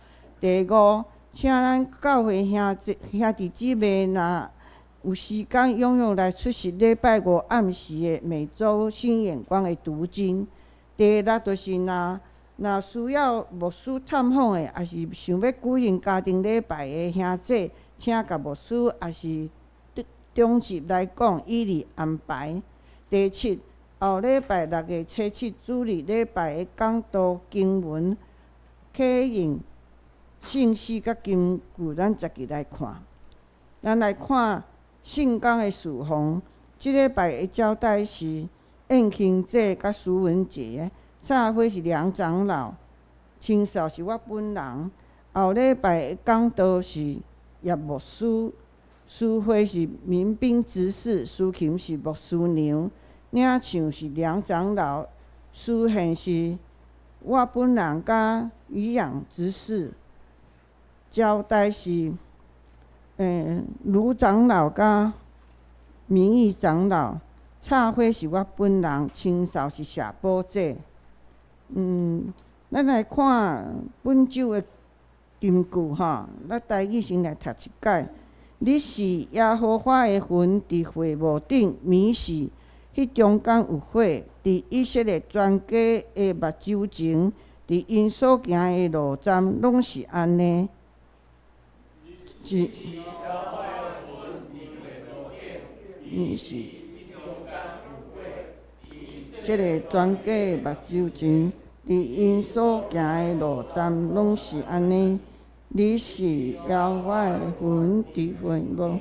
第五，請咱教會兄弟兄弟姊妹若有時間，踴躍來出席禮拜五暗時的每週新眼光的讀經。第六就是若若需要牧師探訪的，抑是想欲舉行家庭禮拜的兄弟，請共牧師抑是長執來講，以利安排。第七，後禮拜六月初七主日禮拜的講道經文、啟應、信息佮金句，咱逐日來看。咱來看聖工的事奉，這禮拜的招待是燕卿姐佮蘇文杰，插花是梁長老，清掃是我本人。後禮拜的講道是葉牧師，司會是民兵執事，司琴是牧師娘，領唱是梁長老，司獻是我本人佮漁養執事，招待是盧長老佮明義長老，插花是我本人，清掃是謝寶姐。咱來看本週的金句吼，咱台語先來讀一擺。你是耶和華的魂，佇會幕頂糜是，彼中間有火，佇以色列全家的目睭前，佇𪜶所行的路站，攏是按呢。是。糜是。這个全家的目睭前，佇𪜶所行的路站攏是按呢。你是耶和華的雲佇會幕，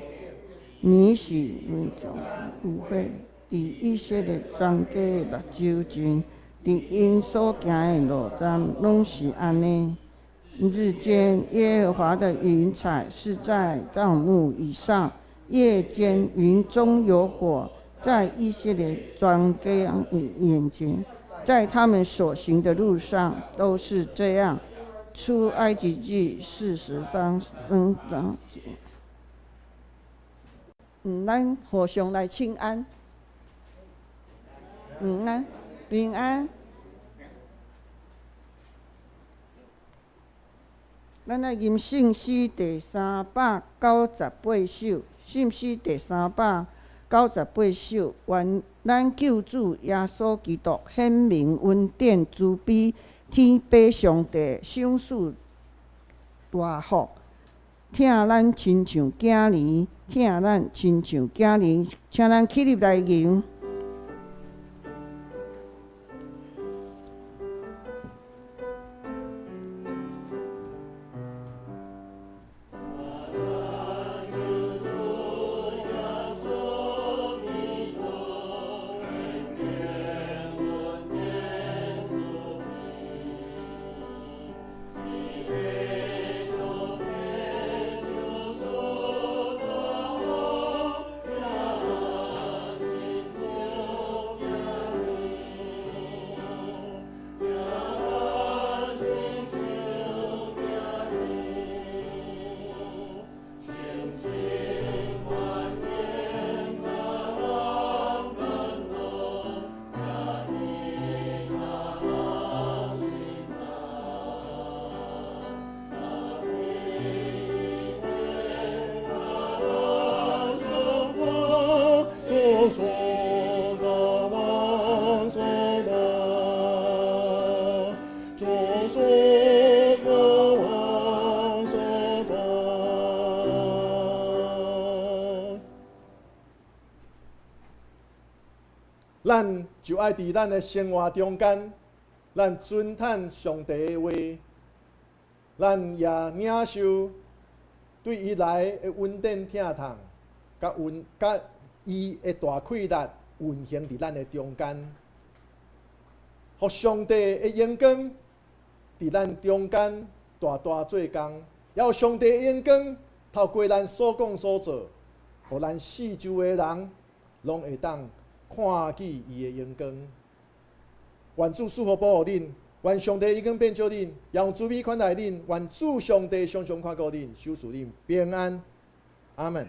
你是雲中有火，佇以色列全家的目睭前，佇𪜶所行的路站攏是按呢。日間耶和華的雲彩是在帳幕以上，夜間雲中有火，在以色列全家眼前，在他們所行的路上都是這樣。出埃及記40章3章。咱互相來請安，安，平安。咱來吟聖詩第398首，聖詩第398首，願咱救主耶穌基督顯明恩典慈悲，天父上帝賞賜大福，疼咱親像囝兒，疼咱親像囝兒，請咱起立來吟。咱就愛佇咱的生活中間，咱尊嘆上帝的話，咱也領受對伊來的恩典疼痛，佮恩佮伊的大氣力運行佇咱的中間，予上帝的榮光佇咱中間大大做工，也予上帝的榮光透過咱所講所做，予咱四周的人攏會當看見伊的榮光。願主賜福保護恁，願上帝榮光遍照恁，也用慈悲款待恁。願主上帝常常看顧恁，守賜恁平安。阿門。